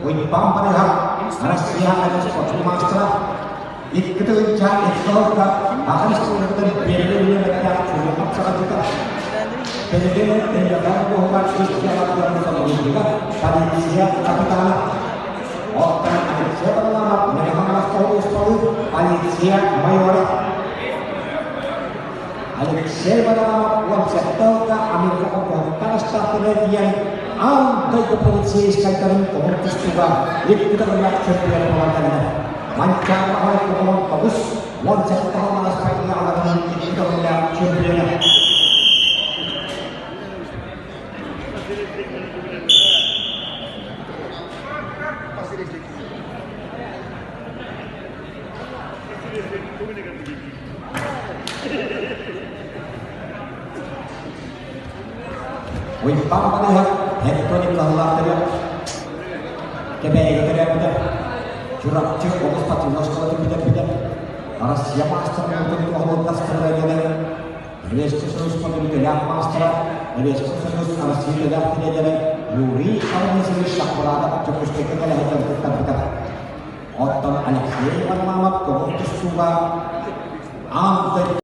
Уйбаан Барыһап, Россия спортун маастара, 2 2 сылга Саха Республикатын биэргэ үөрэммэттээх чулуу саҕалыыта. Билигин Өймөкөөн улууһугар ис дьыалаларын солбуйууга полиция капитана. Оттон Алексей Варламов Мэҥэ Хаҥаласка улууспалыыр полиция майора. Алексей Варламов 17 сылга Америка холбоһуктаах штаттарыгар тиийэн аан дойду полицейскайдарын көҥүл тустууга икки төгүллээх чемпион буолан кэллэ. Манчаары Баһылай 99 17 сыллаах спортивнай икки төгүллээх чемпиона. Уйбаан Балыыһап Хентоник кыһаллаахтарыгар Кэбээйигэ төрөөбүтэ. Чурапчы оҕус спортивнай оскуолатын бүтэрбитэ. Россия маастарын туһалыыр тастарыгар Советский Союз үтүөлээх маастара, Советский Союз Россия үтүөлээх тренерэ Юрий Афанасьевич Шахмурадов Дьокуускайга кэлэ сылдьан кыттарбыта. Оттон Алексей Варламов көҥүл тустууга аан дойду